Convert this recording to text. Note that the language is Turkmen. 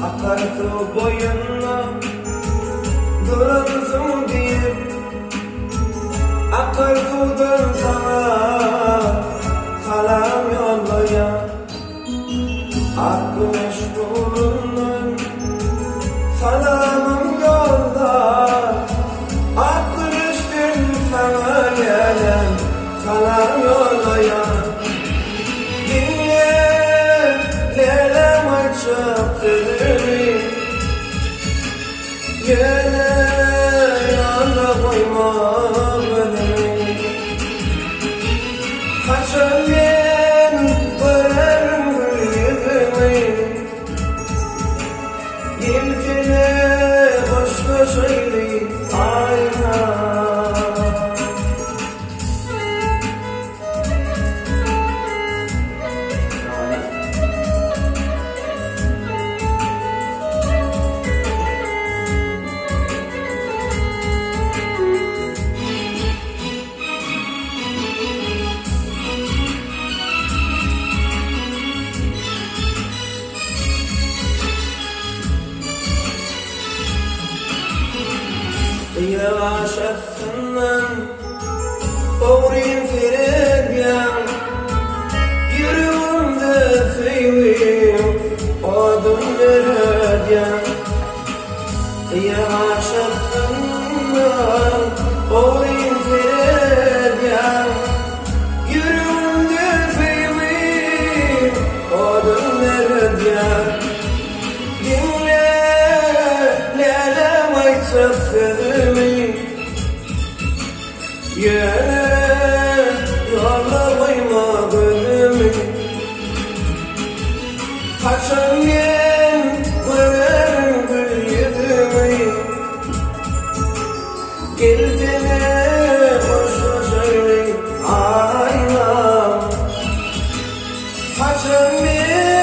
Akar suw boýunda duransyň diýip, Akar suwdan saňa salam ýollaýan. Ak güneş nurundan salamym ýolla, Ak güneşden saňa gelen salam ýollaýan. Diňle, lälem aýtjak sözümi, Ýöne ýolda goýma gözümi. Haçan men görerin gül ýüzüňi, Gelsene hoşlaşaýly aýna. Ýaş astyndan ogryn seredýäň, Ýüregimde söýgiň odun döredýäň. Ýaş astyndan ogryn seredýäň, Ýüregimde söýgiň odun döredýäň. Diňle, lälem aýtjak sözümi, Ýöne ýolda goýma gözümi. Haçan men görerin gül ýüzüňi, Gelsene hoşlaşaýly aýnam. Haçan men.